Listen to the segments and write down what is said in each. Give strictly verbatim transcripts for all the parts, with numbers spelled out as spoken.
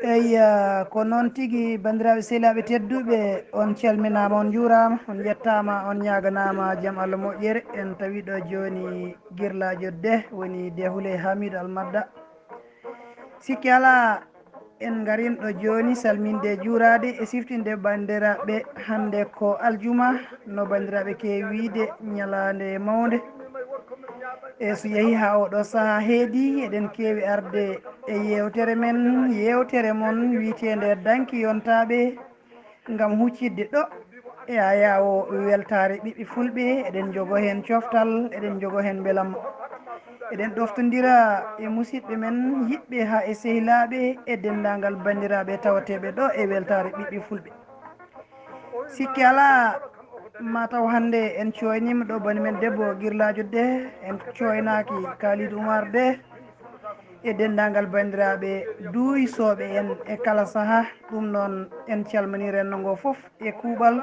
Eyya, ko noon tigi, banndiraaɓe sehilaaɓe tedduɓe, on calminaama, on njuuraama, on njettaama, on ñaaganaama jam Allah moƴƴere. En tawi ɗo jooni Girlaajo Deh, woni Deh Houleye Hamidou Almadda. Sikke alaa, en ngariino ɗo jooni salminde e juuraade e siftinde banndiraaɓe. Hannde ko aljuma, no banndiraaɓe keewi wiyde, ñalaande mawnde. E so yehii haa oo ɗoo sahaa heedi, eɗen keewi arde e yeewtere men, yeewtere mon wiyeteende Danki Yontaaɓe, ngam huccitde ɗo e Ayaawo weltaare ɓiɓɓe fulɓe. Eɗen njogo heen coftal, eɗen njogo heen mbelamma. Eɗen ɗoftondira e musidɓe men yiɗɓe haa e sehilaaɓe e denndaangal banndiraaɓe tawateeɓe ɗo e weltaare ɓiɓɓe fulɓe. Sikke alaa, mataw hannde en cooyniima ɗo bani men debbo Girlaajo Deh, en cooynaaki Kalidou Oumar Deh e denndaangal banndiraaɓe duuysooɓe en e kala sahaa. Ɗum noon, en calminii renndo ngoo fof e kuuɓal,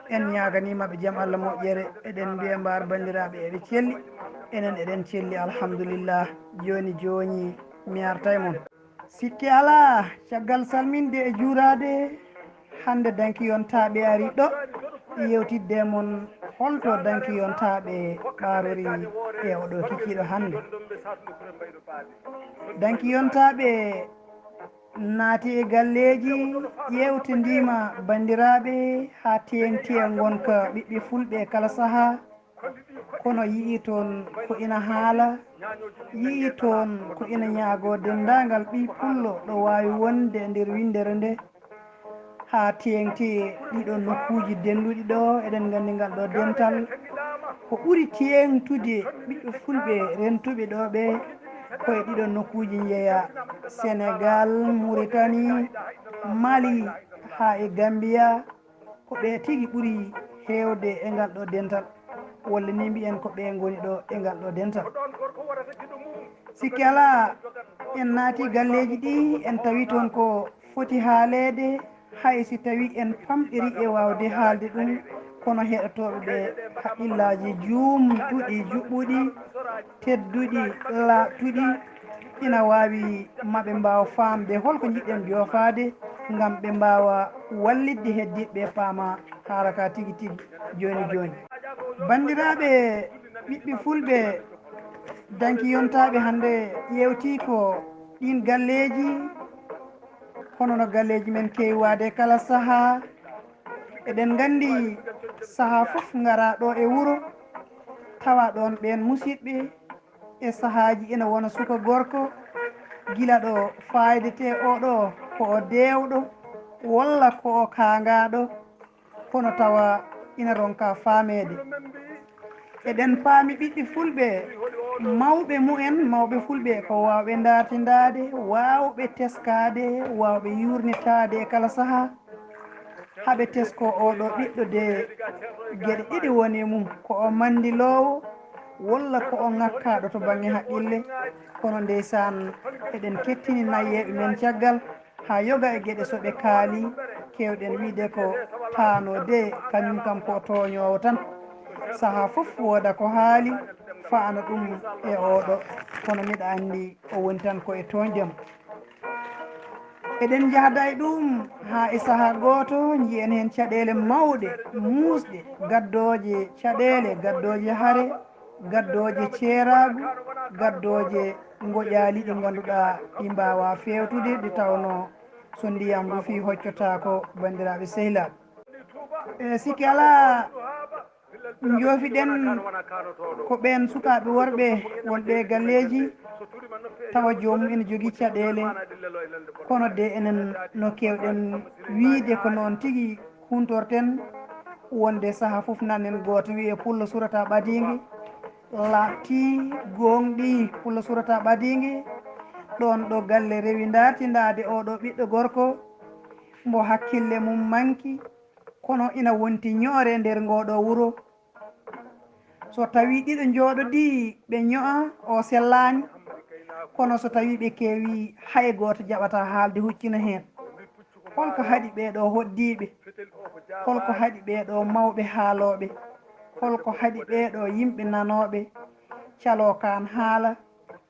en ñaaganiima ɓe jam Allah moƴƴere, eɗen mbiya mbaar banndiraaɓe eɓe celli, enen eɗen celli, alhamdulillah. Jooni jooni mi arta e mon. Sikke alaa, caggal salminde e juuraade, hannde Danki Yontaaɓe ari ɗo yeewtidde e mon holto Danki Yontaaɓe ɓaarori e oɗo kikiiɗo hannde. Danki Yontaaɓe naati e galleeji, ƴeewtindiima banndiraaɓe haa teeŋti e ngonka ɓiɓɓe fulɓe e kala sahaa. Kono yiyii toon ko ina haala, yiyii toon ko ina ñaagoo denndaangal ɓiy pullo ɗo waawi wonde e nder winndere nde. Haa teeŋti e ɗiɗo nokkuuji dennduɗi ɗo, eɗen nganndi ngal ɗo dental ko ɓuri teeŋtude ɓiɓɓe fulɓe rentuɓe ɗo ɓe ko e ɗiɗo nokkuuji njeyaa: Senegaal, Muritani, Mali, haa e Gammbiya. Ko ɓe tigi ɓuri heewde e ngal ɗo dental, walla ni mbiyen ko ɓe ngoni ɗo e ngal ɗo dental. Sikke alaa, en naati galleeji ɗi, en tawi toon ko foti haaleede, hay si tawi en pamɗiri e waawde haalde ɗum, kono heɗotooɓe ɓe, haqqillaaji juumtuɗi, juɓɓuɗi, tedduɗi, laaɓtuɗi, ina waawi ma ɓe mbaawa faamde holko njiɗɗen joofaade ngam ɓe mbaawa wallitde hedditɓe paama haala ka tigi tigi jooni jooni. Banndiraaɓe ɓiɓɓe fulɓe, Danki Yontaaɓe hannde ƴeewtii ko ɗiin galleeji, hono no galleeji men keewi waade kala sahaa. Eɗen nganndi sahaa fof ngaraa ɗo e wuro, tawa ɗoon ɓeen musidɓe e sahaaji ina wona suka gorko, gila ɗo faayde te oɗo ko o deewɗo walla ko o kaangaaɗo, kono tawa ina ronka faameede. Eɗen paami ɓiɓɓe fulɓe, mawɓe mumen, mawɓe fulɓe ko waawɓe ndaartindaade, waawɓe teskaade, waawɓe yuurnitaade e kala sahaa. Haɓe tesko oɗo ɓiɗɗo de geɗe ɗiɗi woni e mum, ko o manndiloowo walla ko o ŋakkaaɗo to bannge haqqille. Kono ndeysaan, eɗen kettini nayeeɓe men caggal haa yoga e geɗe so ɓe kaali, keewɗen wiide ko taano de, kañum kam ko o tooñoowo tan. Sahaa fof wooda ko haali, fa'ana ɗum e oɗo, kono miɗa anndi o woni tan ko e tooñde mo. Eɗen njahda e ɗum haa e sahaa gooto, njiyen heen caɗeele mawɗe, muusɗe, gaddooje caɗeele, gaddooje hare, gaddooje ceeraagu, gaddooje ngoƴaali ɗi ngannduɗaa ɗi mbaawaa feewtude, ɗi tawnoo so ndiyam rufii hoccotaako, banndiraaɓe sehilaaɓe. E sikke alaa, njoofiɗen ko ɓeen sukaaɓe worɓe wonɓe e galleeji, tawa joomum ene jogii caɗeele, kono de enen no keewɗen wiyde ko noon tigi huuntorten, wonde sahaa fof nanen gooto wiyee pullo surata ɓadiinge, laaɓti, gooŋɗi, pullo surata ɓadiinge. Ɗoon ɗo galle rewi ndaartindaade oɗo ɓiɗɗo gorko, mbo hakkille mum manki, kono ina wonti ño'ore e nder ngoo ɗo wuro. So tawii ɗiɗo njooɗodii, ɓe ño'a, o sellaani. Kono so tawii ɓe keewii, hay gooto jaɓataa haalde huccina heen. Holko haɗi ɓee ɗoo hoɗdiiɓe? Holko haɗi ɓee ɗoo mawɓe haalooɓe? Holko haɗi ɓee ɗoo yimɓe nanooɓe caloo kaan haala?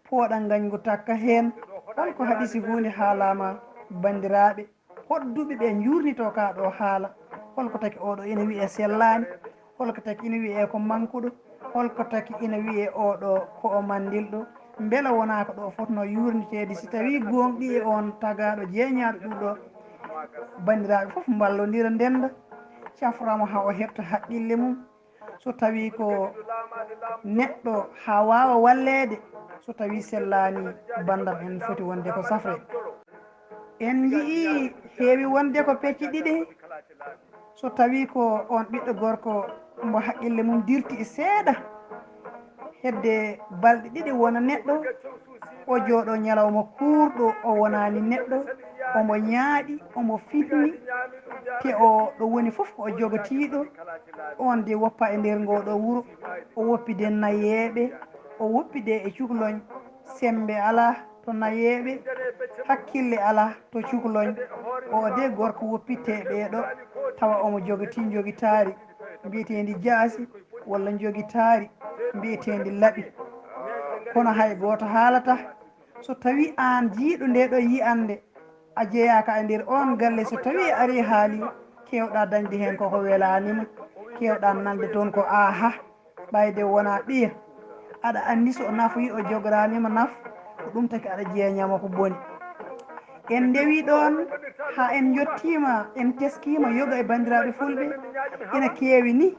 pooɗa ngañgu takka heen. Hol ko haɗi si huunde haalaama, banndiraaɓe? Hoɗduɓe ɓe njuurnitoo kaa ɗoo haala. Hol ko taki oo ɗoo ina wiyee sellaani? Hol ko taki ina wiyee ko mankuɗo? Hol ko taki ina wiyee oo ɗoo ko o manndilɗo? Mbela wonaa ko ɗoo fotnoo yuurniteede si tawii gooŋɗii e oon tagaaɗo jeeñaaɗo ɗum ɗoo? Banndiraaɓe fof mballondira, ndennda, cafra mo haa o heɓta haqqille mum. So tawii ko neɗɗo haa waawa walleede, so tawii sellaani, banndam en foti wonde ko safre. En njiyii heewi wonde ko pecce ɗiɗi. So tawii ko oon ɓiɗɗo gorko mbo haqqille mum dirti e seeɗa, hedde balɗe ɗiɗi wona neɗɗo, o jooɗo ñalawma kuurɗo, o wonaani neɗɗo, omo ñaaɗi, omo fitni, te o ɗo woni fof ko o jogotiiɗo, oon de woppa e nder ngoo ɗoo wuro, o woppide nayeeɓe, o woppide e cukloñ, semmbe alaa to nayeeɓe, hakkille alaa to cukloñ. Oo de gorko woppitte e ɓee ɗoo, tawa omo jogotii njogitaari mbiyeteendi jaasi walla njogitaari mbiyeteendi laɓi. Kono hay gooto haalataa. So tawii aan jiyɗo ndee ɗoo yiyannde, a jeyaaka e nder oon galle, so tawii a arii haali, keewɗaa dañde heen ko ko welaani ma, keewɗaa nande toon ko aaha, ɓayde wonaa ɓiya. Aɗa anndi so o nafoyi o jogoraani ma naf, ko ɗum taki aɗa jeeña mo ko boni. En ndewii ɗoon haa en njottiima, en teskiima yoga e banndiraaɓe fulɓe ina keewi nii.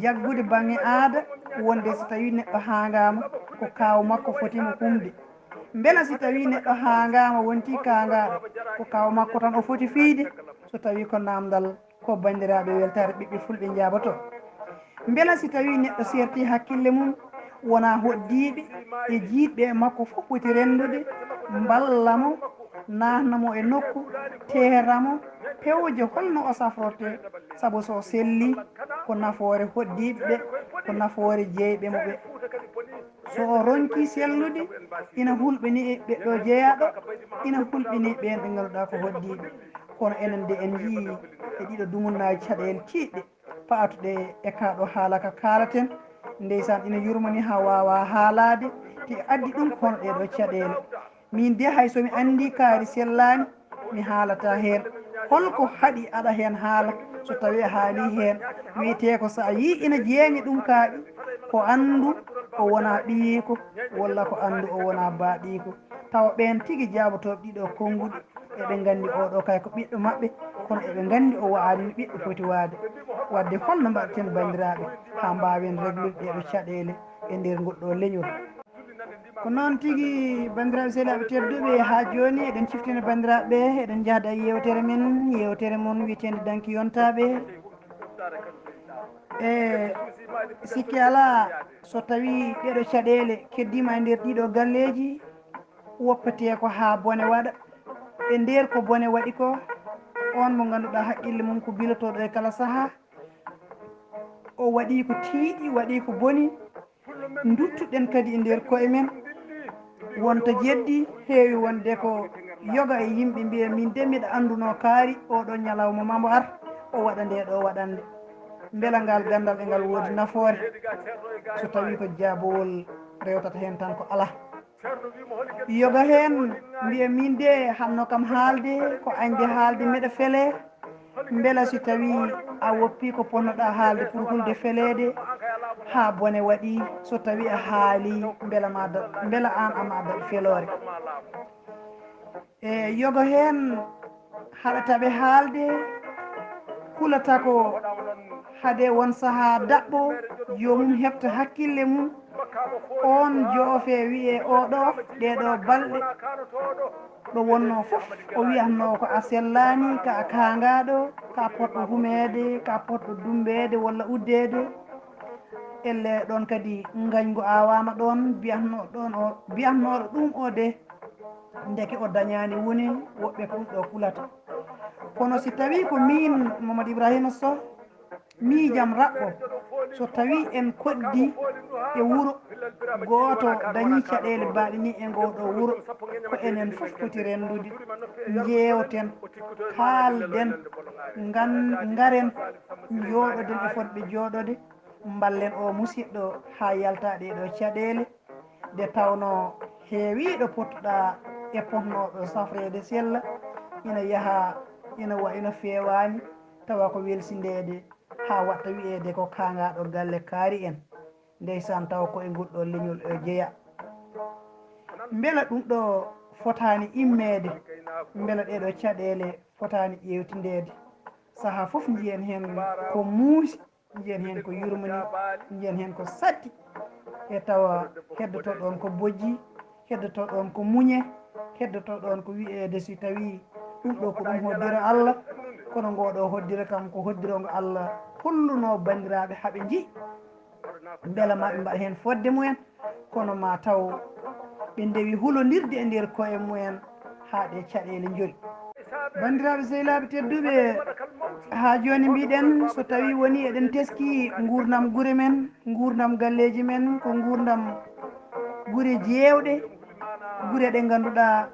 Jaggude baŋŋe aada, wonde so tawii neɗɗo haangaama, ko kaaw makko foti mo humde. Mbela si tawii neɗɗo haangaama, wontii kaangaaɗo, ko kaaw makko tan o foti fiyde? So tawii ko naamndal, ko banndiraaɓe weltaare ɓiɓɓe fulɓe njaabotoo. Mbela si tawii neɗɗo seertii hakkille mum, wonaa hoɗdiiɓe e jiiɗɓe e makko fof poti renndude, mballa mo, naatna mo e nokku, teera mo, pewja holno o safrortee, sabu so o sellii, ko nafoore hoɗdiiɓe ɓe, ko nafoore jeyɓe mo ɓe. So o ronkii sellude, ina hulɓinii ɓe ɗo jeyaa ɗo, ina hulɓinii ɓeen ɓe ngannduɗaa ko hoɗdiiɓe. Kono enen de en njiyii e ɗiɗo dumunnaaji caɗeele tiiɗɗe, paatuɗe e kaa ɗo haala ka kaalaten. Ndeysaan, ina yurmanii haa waawaa haalaade, te addi ɗum ko hono ɗee ɗoo caɗeele. Miin de, hay so mi anndii kaari sellaani, mi haalataa heen. Hol ko haɗi aɗa heen haala? So tawii a haalii heen, wiyetee ko so a yii ina jeeña ɗum kaaƴe, ko anndu o wonaa ɓiyiiko, walla ko anndu o wonaa baaɗiiko. Tawa ɓeen tigi jaabotooɓe ɗii ɗoo konnguɗi, eɓe nganndi oo ɗoo kay ko ɓiɗɗo maɓɓe, kono eɓe nganndi o wa'aani no ɓiɗɗo foti wa'de. Waɗde hol no mbaɗaten, banndiraaɓe, haa mbaawen reglude ɗee ɗoo caɗeele e nder ngol ɗoo leñol? Ko noon tigi, banndiraaɓe sehilaaɓe tedduɓe, haa jooni eɗen ciftina banndiraaɓe ɓe, eɗen njahda e yeewtere men, yeewtere mon wiyeteende Danki Yontaaɓe. E sikke alaa, so tawii ɗee ɗoo caɗeele keddiima e nder ɗii ɗoo galleeji, woppetee ko haa bone waɗa. E nder ko bone waɗi ko, oon mo ngannduɗaa haqqille mum ko bilotooɗo e kala sahaa, o waɗii ko tiiɗi, waɗii ko boni, nduttuɗen kadi e nder koye men, wonta jeddi heewi wonde ko yoga e yimɓe mbiya, "Min de mbiɗa anndunoo kaari oo ɗoo ñalawma maa mbo ar, o waɗa ndee ɗoo waɗannde." Mbela ngal ganndal e ngal woodi nafoore, so tawii ko jaabowol rewtata heen tan ko alaa? Yoga heen mbiya, "Min de, haɗnoo kam haalde, ko añde haalde, mbeɗa felee." Mbela si tawii a woppii ko potnoɗaa haalde pour hulde feleede, haa bone waɗii, so tawii a haalii, mbela ma da-, mbela aan ama a daɗ feloore? E yoga heen haɗata ɓe haalde, kulata ko hade won sahaa daɓɓo, joomum heɓta hakkille mum, oon joofee wiyee oo ɗoo, ɗee ɗoo balɗe, ɗo wonnoo fof, o wiyatnoo ko a sellaani, ka a kaangaaɗo, ka potɗo humeede, ka potɗo dummbeede walla uddeede. Ellee ɗoon kadi ngañgu aawaama ɗoon, mbiyatnoo ɗoon o, mbiyatnooɗo ɗum o de, ndeke o dañaani woni woɓɓe ko ɗum ɗoo kulata. Kono si tawii ko miin, Mamadou Ibrahima Sow, miijam raɓɓo, so tawii en koɗdii e wuro gooto dañii caɗeele baaɗe nii e ngoo ɗoo wuro, ko enen fof foti renndude, njeewten, kaalden, ngan-, ngaren, njooɗoden e fotɓe jooɗoode, mballen oo musiɗɗo haa yalta ɗee ɗoo caɗeele, nde tawnoo Heewiiɗo pottuɗaa e potnooɗo safreede sella, ina yaha, ina wa ina feewaani, tawa ko welsindeede, haa waɗta wiyeede ko kaangaaɗo galle kaari en. Ndeysaan, tawa ko e ngol ɗoo leñol o jeyaa. Mbela ɗum ɗoo fotaani immeede? Mbela ɗee ɗoo caɗeele fotaani ƴeewtindeede? Sahaa fof njiyen heen ko muusi, njiyen heen ko yurmini, njiyen heen ko satti. E tawa heddotoo ɗoon ko bojji, heddotoo ɗoon ko muñe, heddotoo ɗoon ko wiyeede si tawii ɗum ɗoo ko ɗum hoddira Allah, kono ngoo ɗoo hoddira kam ko hoddirongo Allah hollunoo banndiraaɓe haa ɓe njiyi. Mbela ma ɓe mbaɗa heen fodde mumen, kono ma taw ɓe ndewi hulondirde e nder koye mumen haa ɗe caɗeele njori. Banndiraaɓe sehilaaɓe tedduɓe, haa jooni mbiɗen, so tawii wonii eɗen teskii nguurndam gure men, nguurndam galleeji men, ko nguurndam gure jeewɗe, gure ɗe ngannduɗaa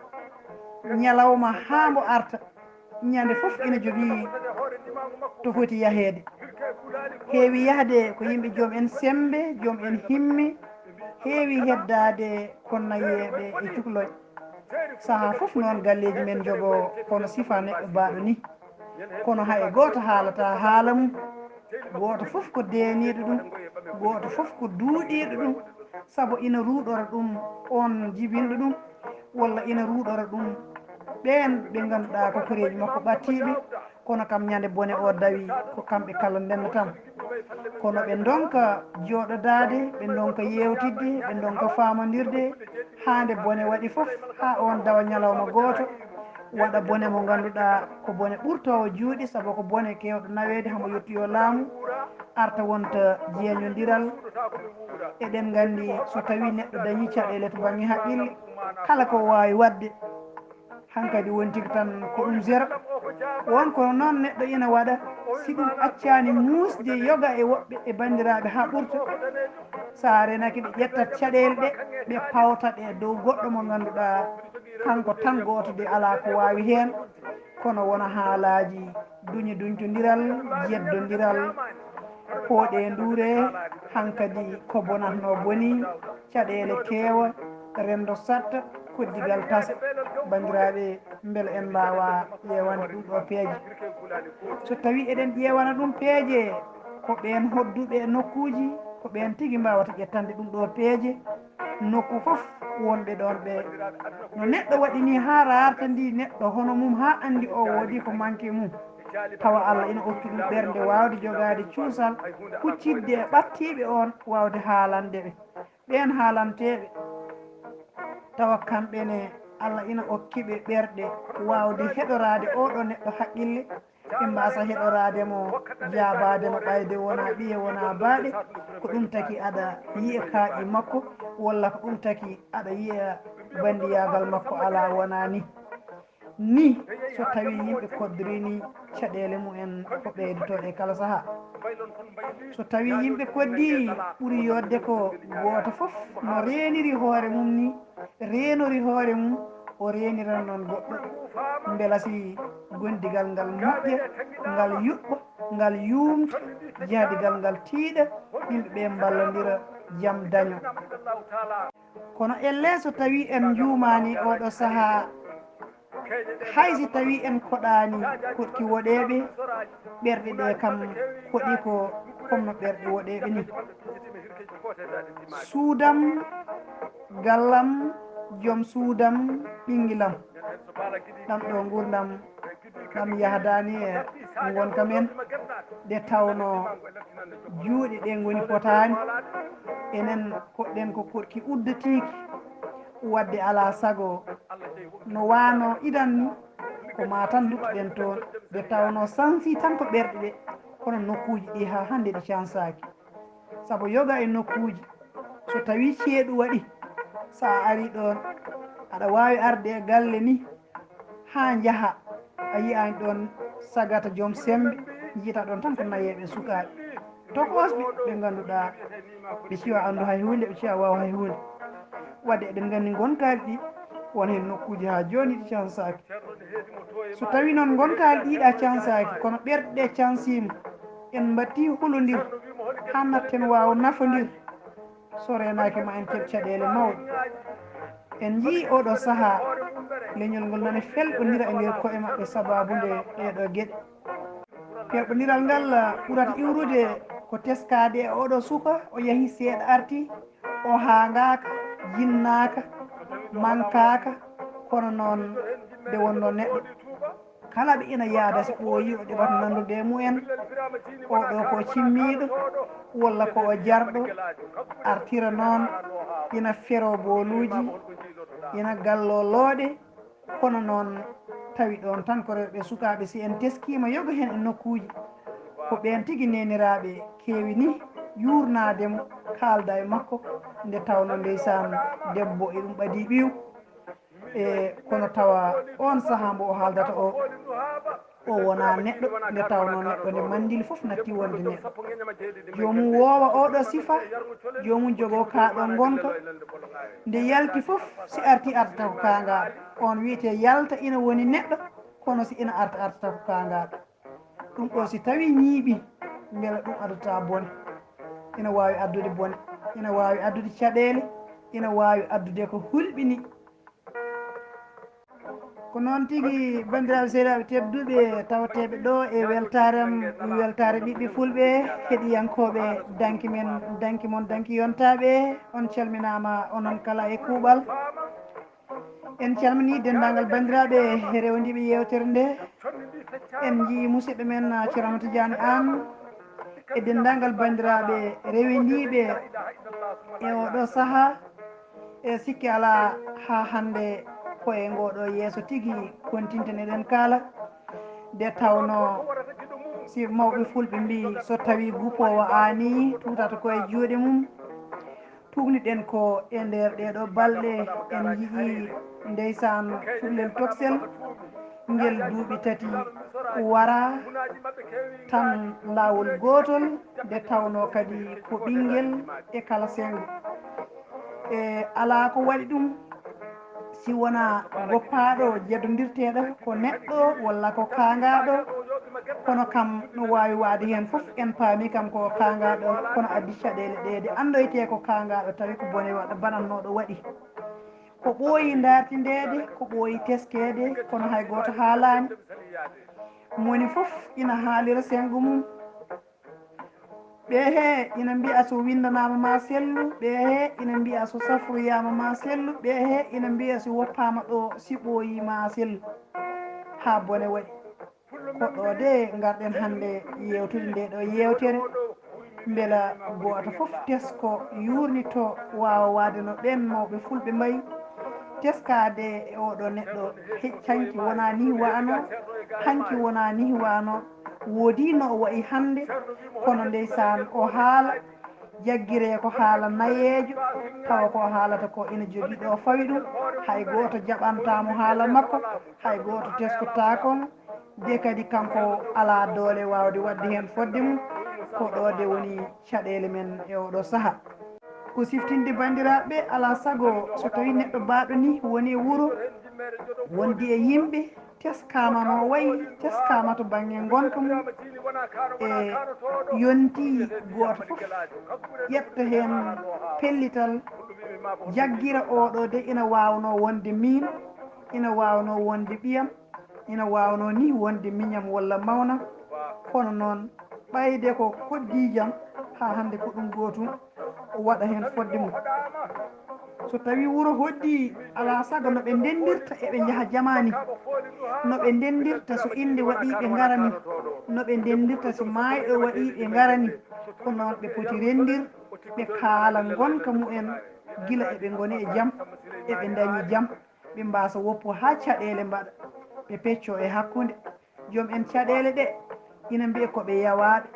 ñalawma haa mbo arta, ñande fof ina jogii to foti yaheede. Heewi yahde ko yimɓe joom en semmbe, joom en himme, heewi heddaade ko nayeeɓe e cukloñ. Sahaa fof noon galleeji men njogoo kono sifa neɗɗo baaɗo ni. Kono hay gooto haalataa haala mum. Gooto fof ko deeniiɗo ɗum, gooto fof ko duuɗiiɗo ɗum, sabu ina ruuɗora ɗum oon jibinɗo ɗum, walla ina ruuɗora ɗum ɓeen ɓe ngannduɗaa ko koreeji makko ɓattiiɓe, kono kam ñande bone o dawi ko kamɓe kala ndennatam. Kono ɓe ndonka jooɗodaade, ɓe ndonka yeewtidde, ɓe ndonka faamondirde, haa nde bone waɗi fof, haa oon dawa ñalawma gooto, waɗa bone mo ngannduɗaa ko bone ɓurtoowo juuɗe, sabu ko bone keewɗo naweede, hamo yettoyoo laamu, arta wonta jeeñondiral. Eɗen nganndi so tawii neɗɗo dañii caɗeele to bannge haqqille, kala ko waawi waɗde, hankadi wontiki tan ko ɗum zéro. Won kono noon neɗɗo ina waɗa, si ɗum accaani muusde yoga e woɓɓe e banndiraaɓe haa ɓurta. So a renaki ɓe ƴettat caɗeele ɗe, ɓe pawta ɗe dow goɗɗo mo ngannduɗaa kanko tan gooto de alaa ko waawi heen, kono wona haalaaji duñe duñtondiral, yeddondiral, pooɗe nduure, hankadi ko bonatnoo boni, caɗeele keewa, renndo satta, koddigal tasa. Banndiraaɓe, mbele en mbaawa ƴeewande ɗum ɗo peeje? So tawii eɗen ƴeewana ɗum peeje, ko ɓeen hodduɓe e nokkuuji, ko ɓeen tigi mbaawata ƴettande ɗum ɗo peeje. Nokku fof wonɓe ɗoon ɓe, no neɗɗo waɗi ni haa raarta ndi neɗɗo hono mum, haa anndi o woodi ko manque mum. Tawa Allah ina okki ɗum ɓernde waawde jogaade cuusal, huccitde e ɓattiiɓe oon, waawde haalande ɓe. Ɓeen haalanteeɓe, tawa kamɓe ne Allah ina okki ɓe ɓerɗe waawde heɗoraade oo ɗoo neɗɗo haqqille, ɓe mbaasa heɗoraade mo, jaabaade mo, ɓayde wonaa ɓiye, wonaa baaɗe, ko ɗum taki aɗa yiya kaaƴi makko, walla ko ɗum taki aɗa yiya banndiyaagal makko, alaa, wonaa ni. Ni, so tawii yimɓe koddirini caɗeele mumen, ko ɓeydotoo e kala sahaa. So tawii yimɓe koddii, ɓuri yodde ko gooto fof no reeniri hoore mum ni, reenori hoore mum, o reenira noon goɗɗo. Mbela si gondigal ngal moƴƴa, ngal yuɓɓa, ngal yuumta, jahdigal ngal tiiɗa, yimɓe ɓe mballondira, jam daño. Kono ellee so tawii en njuumaani ooɗo sahaa, hay si tawii en koɗaani koɗki woɗeeɓe, ɓerɗe ɗe kam koɗi ko comme no ɓerɗe woɗeeɓe ni. Suudam, gallam, joom suudam, ɓinngilam. Ɗam ɗo nguurndam ɗam yahdaani e ngonka men, nde tawnoo juuɗe ɗe ngoni potaani. Enen koɗɗen ko koɗki uddatiiki, waɗde alaa sago no waano idan ni, ko maa tan nduttuɗen toon, nde tawnoo sansi tan ko ɓerɗe ɗe, kono nokkuuji ɗi haa hannde ɗi cansaaki. Sabu yoga e nokkuuji, so tawii ceeɗu waɗi, so a arii ɗoon, aɗa waawi arde e galle ni, haa njaha, a yiyaani ɗoon sagata joom semmbe, njiyata ɗoon tan ko nayeeɓe sukaaɓe. Tokosɓe ɓe ngannduɗaa, ɓe ciwa anndu hay huunde, ɓe ciwa waaw hay huunde. Waɗde eɗen nganndi ngonkaali ɗi, won heen nokkuuji haa jooni ɗi cansaaki. So tawii noon ngonkaali ɗi ɗa cansaaki, kono ɓerɗe ɗe cansiima, en mbattii hulondir, haa natten waawa nafondir, so reenaaki ma en keɓ caɗeele mawɗe. En njii oɗo sahaa leñol ngol nani felɓondira e nder ko'e maɓɓe sabaabu nde ɗeeɗo geɗe. Felɓondiral ngal ɓurata iwrude ko teskaade e oɗo suka, o yahi seeɗa arti, o haangaaka, jinnaaka, mankaaka, kono noon nde wonnoo neɗɗo. Kala ɓe ina yaada si ɓooyi o ɗeɓat nanndude e mumen, oɗo ko cimmiiɗo walla ko o jarɗo, artira noon ina feroo booluuji, ina galloo looɗe, kono noon tawi ɗoon tan ko rewɓe sukaaɓe, si en teskiima yoga heen e nokkuuji, ko ɓeen tigi neeniraaɓe keewi ni yuurnaade mo, kaalda e makko, nde tawnoo ndeysaan debbo e ɗum ɓadii ɓiyu. E kono tawa oon sahaa mbo o haaldata o, o wonaa neɗɗo, nde tawnoo neɗɗo nde manndili fof natti wonde neɗɗo. Joomum woowa oɗo sifa, joomum jogoo kaa ɗo ngonka. Nde yalti fof, si arti artata ko kaangaaɗo. Oon wiyetee yalta ina woni neɗɗo, kono si ina arta artata ko kaangaaɗo. Ɗum ɗo si tawii ñiiɓi, mbela ɗum addata bone. Ina waawi addude bone, ina waawi addude caɗeele, ina waawi addude ko hulɓini. Ko noon tigi, banndiraaɓe sehilaaɓe tedduɓe, tawteeɓe ɗo e weltaare am, weltaare ɓiɓɓe fulɓe, heɗiyankooɓe danki men, danki mon, danki yontaaɓe, on calminaama onon kala e kuuɓal. En calminii denndaangal banndiraaɓe rewondiiɓe yeewtere nde. En njiyii musidɗo men, Ceerno Tijaani Aan, e denndaangal banndiraaɓe rewindiiɓe e oɗo sahaa. E sikke alaa, haa hannde ko e ngoo ɗoo yeeso tigi kontinten eɗen kaala, nde tawnoo si mawɓe fulɓe mbii, so tawii gupoowo aanii, tuutata ko e juuɗe mum. Tuugniɗen ko e nder ɗee ɗoo balɗe, en njiyii ndeysaan cuklel toksel, ngel duuɓi tati waraa tan laawol gootol, nde tawnoo kadi ko ɓinngel e kala senngo. E alaa ko waɗi ɗum, si wonaa goppaaɗo jeddondirteeɗo ko neɗɗo walla ko kaangaaɗo, kono kam no waawi waade heen fof, en paami kam ko kaangaaɗo, kono addi caɗeele ɗee de anndoytee ko kaangaaɗo, tawi ko bone waɗa-, baɗannooɗo waɗi. Ko ɓooyi ndaartindeede, ko ɓooyi teskeede, kono hay gooto haalaani. Moni fof ina haalira senngo mum. Ɓee hee ina mbiya so winndanaama ma sellu, ɓee hee ina mbiya so safroyaama ma sellu, ɓee hee ina mbiya si woppaama ɗo si ɓooyi ma sellu. Haa bone waɗi. Ko ɗo de ngarɗen hannde yeewtude nde ɗo yeewtere, mbela gooto fof tesko, yuurnito, waawa waade no ɓeen mawɓe fulɓe mbayi, teskaade e oɗo neɗɗo. He-, canki wonaa nii waano, hanki wonaa nii waano, woodii no o wayi hannde, kono ndeysaan o haala, jaggiree ko haala nayeejo, tawa ko o haalata ko ina jogii ɗo fawi ɗum, hay gooto jaɓantaa mo haala makko, hay gooto teskotaako mo, de kadi kanko alaa doole waawde waɗde heen fodde mum, ko ɗo de woni caɗeele men e oɗo sahaa. Ko siftinde banndiraaɓe, alaa sago so tawii neɗɗo baaɗo nii woni e wuro, wondi e yimɓe, teskaama no wayi, teskaama to bannge ngonka mum, e yontii gooto fof ƴetta heen pellital, jaggira oɗo de ina waawnoo wonde miin, ina waawnoo wonde ɓiyam, ina waawnoo nii wonde miñam walla mawnam, kono noon ɓayde ko koddiijam, haa hannde ko ɗum gootum, o waɗa heen fodde mum. So tawii wuro hoddii, alaa sago no ɓe ndenndirta e ɓe njaha jamaani, no ɓe ndenndirta so innde waɗii ɓe ngarani, no ɓe ndenndirta so maayɗo waɗii ɓe ngarani, ko noon ɓe poti renndir, ɓe kaala ngonka mumen gila eɓe ngoni e jam, eɓe ndañi jam. Ɓe mbaasa woppu haa caɗeele mbaɗa, ɓe peccoo e hakkunde. Joom en caɗeele ɗe ina mbiya ko ɓe yawaaɓe.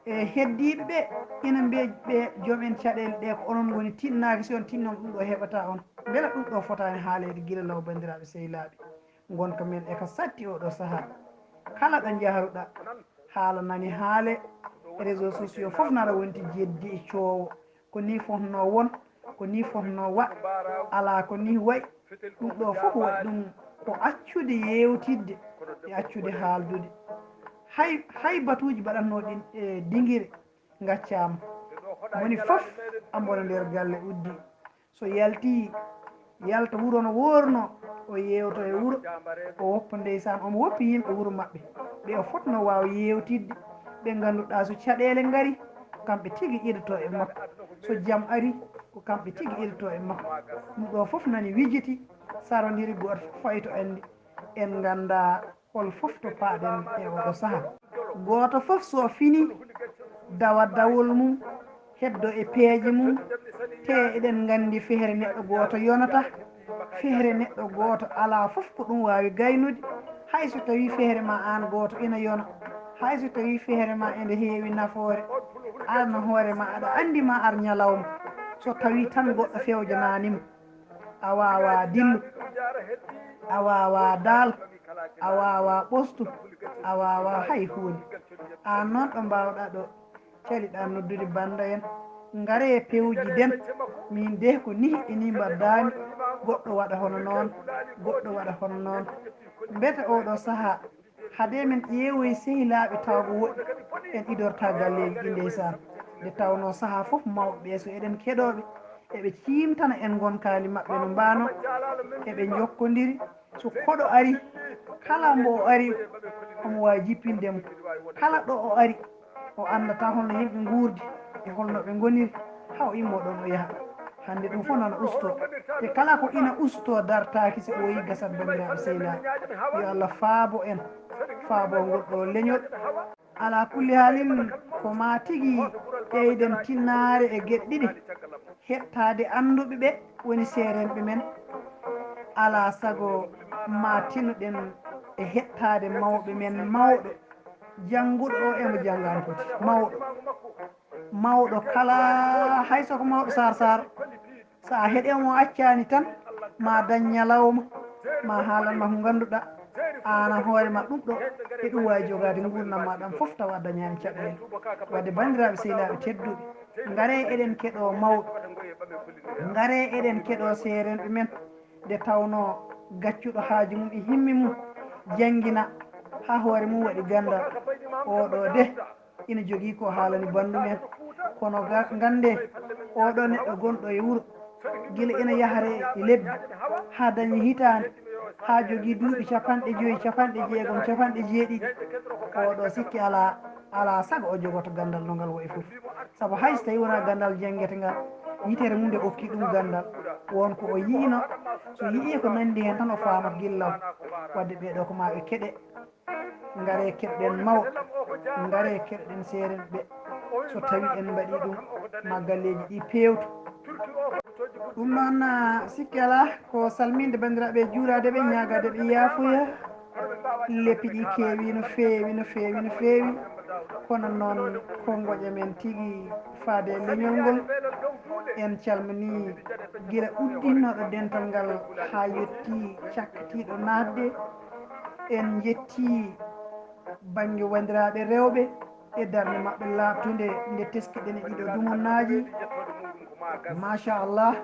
E heddiiɓe ɓe ina mbiya ɓe joom en caɗeele ɗe ko onon ngoni tinnaaki, si on tinnooma ɗum ɗo heɓataa on. Mbela ɗum ɗo fotaani haaleede gila law, banndiraaɓe sehilaaɓe? Ngonka men e ka satti oɗo sahaa. Kala ɗo njahruɗaa, haala nani haale, réseaux sociaux fof nara wonti jeddi e coowo. Ko nii fotnoo won, ko nii fotnoo waɗ, alaa ko nii wayi. Ɗum ɗo fof waɗi ɗum ko accude yeewtidde e accude haaldude. Hay, hay batuuji mbaɗatnoo ɗin e dingire ngaccaama. Moni fof ambono nder galle uddi. So yaltii, Yalta wuro no woorno, o yeewto e wuro, o woppa ndeysaan, omo woppi yimɓe wuro maɓɓe, ɓe o fotno waawa yeewtidde, ɓe ngannduɗaa so caɗeele ngari, kamɓe tigi idoto e makko, so jam ari, ko kamɓe tigi idoto e makko. Ɗum ɗo fof nani wejiti, sarondiri, gooto fof fayi to anndi, en nganndaa hol fof to paaɗen e oɗo saha. Gooto fof so fini dawa dawol mum, heddo e peeje mum, te eɗen nganndi feere neɗɗo gooto yonata, feere neɗɗo gooto alaa fof ko ɗum waawi gaynude, hay so tawii feere ma aan gooto ina yona, hay so tawii feere ma ene heewi nafoore, aan hoore ma aɗa anndi ma ar ñalawma, so tawii tan goɗɗo fewjanaani ma. A waawaa dillu, a waawaa daal, a waawaa ɓostu, a waawaa hay huunde. Aan noon ɗo mbaawɗaa ɗo, caliɗaa noddude bannda en, ngaree pewjiden, miin dee ko nih e nih mbaɗdaami, goɗɗo waɗa hono noon, goɗɗo waɗa hono noon. Mbete oo ɗoo sahaa, hade men ƴeewoy sehilaaɓe tawa ko woɗɗi, en idorta galleeji ɗi ndeysaan. Nde tawnoo sahaa fof mawɓe ɓee so eɗen keɗooɓe, eɓe ciimtana en ngonkaali maɓɓe no mbaano, eɓe njokkondiri. So koɗo ari, kala mbo o ari, omo waawi jippinde mo. Kala ɗo o ari, o anndata holno yimɓe nguurdi e holno ɓe ngoniri, haa o immoo ɗoon o yaha. Hannde ɗum fof nana ustoo. Te kala ko ina ustoo dartaaki si ɓooyii gasat banndiraaɓe sehilaaɓe. Yo Allah faabo en, faabo ngol ɗo leñol. Alaa kulli haalin, ko maa tigi ɓeyden tinnaare e geɗe ɗiɗi. Heɗtaade annduɓe ɓe woni seerenɓe men. Alaa sago maa tinnoɗen e heɗtaade mawɓe men mawɗo. Jannguɗo o emo janngaani foti. Mawɗo. Mawɗo kala, hay so ko mawɗo Saar Saar. So a heɗii mo accaani tan, ma dañ ñalawma, ma haalan ma ko ngannduɗaa, aan a hoore ma ɗum ɗo, e ɗum waawi jogaade nguurndam ma ɗam fof tawa a dañaani caɗeele. Wadde banndiraaɓe sehilaaɓe tedduɓe, ngaree eɗen keɗoo mawɗo, ngaree eɗen keɗoo seerenɓe men, nde tawnoo gaccuɗo haaju mum e himmi mum, janngina haa hoore mum waɗi ganndal, oo ɗoo de, ina jogii ko haalani banndum en. Kono ga-, nganndee, oo ɗoo neɗɗo gonɗo e wuro, gila ina yahre e lebbi, haa dañi hitaande, haa jogii duuɓi capanɗe joyi, capanɗe jeegom, capanɗe jeeɗiɗi, oo ɗoo sikki alaa, alaa sago o jogoto ganndal no ngal wayi fof. Sabu hay so tawii wonaa ganndal janngete ngal, yitere mum nde okki ɗum ganndal, won ko o yi'ino, so yi'ii ko nanndi heen tan o faamat gillal. Wadde ɓee ɗoo ko maa ɓe keɗe. Ngaree keɗɗen mawɓe, ngaree keɗɗen seerenɓe ɓe. So tawii en mbaɗii ɗum, ma galleeji ɗi peewtu. Ɗum noon, ah, sikki alaa ko salminde banndiraaɓe, juuraade ɓe, ñaagaade ɓe yaafuya. Leppi ɗi keewi no feewi, no feewi, no feewi. Kono noon ko ngoƴa men tigi faade e leñol ngol. En calminii gila udditnooɗo dental ngal haa yettii cakkitiiɗo naatde. En njettii bannge wanndiraaɓe rewɓe e darnde maɓɓe laaɓtunde nde teskiɗen e ɗiɗo dumunnaaji. Machallah,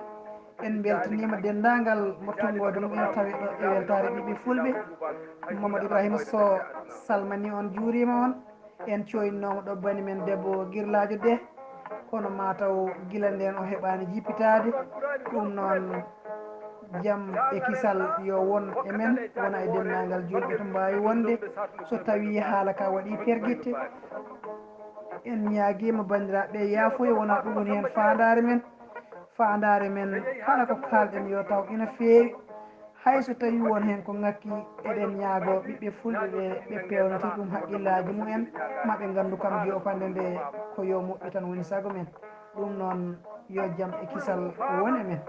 en mbeltaniima denndaangal mo tonngoode mum en tawi ɗo e weltaare ɓiɓɓe fulɓe. Mamadou Ibrahima Sow salmanii on, juuriima on. En cooynooma ɗo bani men debbo Girlaajo Deh, kono maa taw gila ndeen o heɓaani jippitaade. Ɗum noon, jam e kisal yo won e men, wona e denndaangal juulɓe to mbaawi wonde. So tawii haala ka waɗii pergitte, en ñaagiima banndiraaɓe yaafuya, wona ɗum woni heen faandaare men. Faandaare men, kala ko kaalɗen yo taw ina feewi. Hay so tawii won heen ko ŋakki, eɗen ñaagoo ɓiɓɓe fulɓe ɓe, ɓe peewnita ɗum hakkillaaji mumen, ma ɓe nganndu kam jopande nde ko yo moƴƴu tan woni sago men. Ɗum noon, yo jam e kisal won e men.